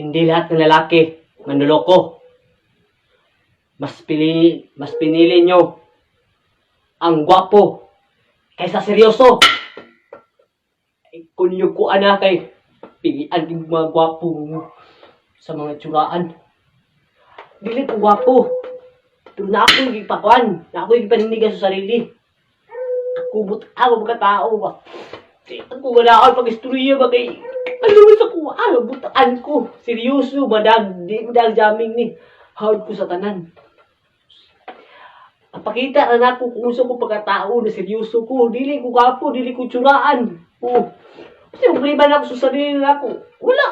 Hindi lahat ng lalaki manloloko. Mas pinili nyo ang gwapo kaysa seryoso. Ay, kung yung ko ana kay pilian yung mga gwapo sa mga tsuraan. Dili ko gwapo. Pero na ako yung ipakuan, na ako yung panindigan sa sarili. Ako but ako mga tao ba. Ako wala ako pag istorya ba kay ano mo sa kuha, butaan ko. Seryoso, madag, di madag jamming ni. Hawd ko sa tanan. Ang pakita na nako kung unsa ko pagkatao na seryoso ko. Dili ko gwapo, dili ko tsuraan. Oh. Kasi problema na ako sa sarili na ako. Wala.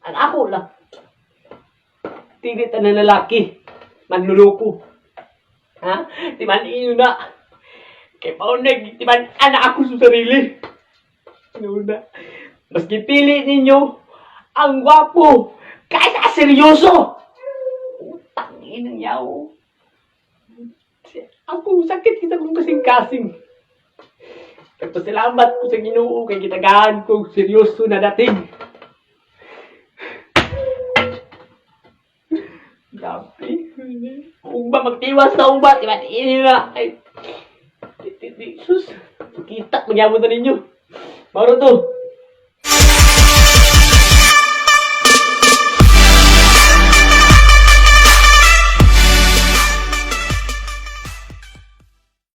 Ang ako lang. Dili tanan lalaki. Manluloko. Ha? Di man iyo na. Kay pauneg, di man anak ako sa sarili. Ano na? Mas gipili ninyo ang gwapo kaysa seryoso. Putang inang yaw. Ako sakit kita kong kasing-kasing. Nagpasalamat ko sa Ginoo kay gitagaan ko seryoso na dating. Grabe. Ugba, magtiwas na ugba. Diba, ini na. Ay, di, di, di, sus. Kita, magyabot na ninyo. Maro to.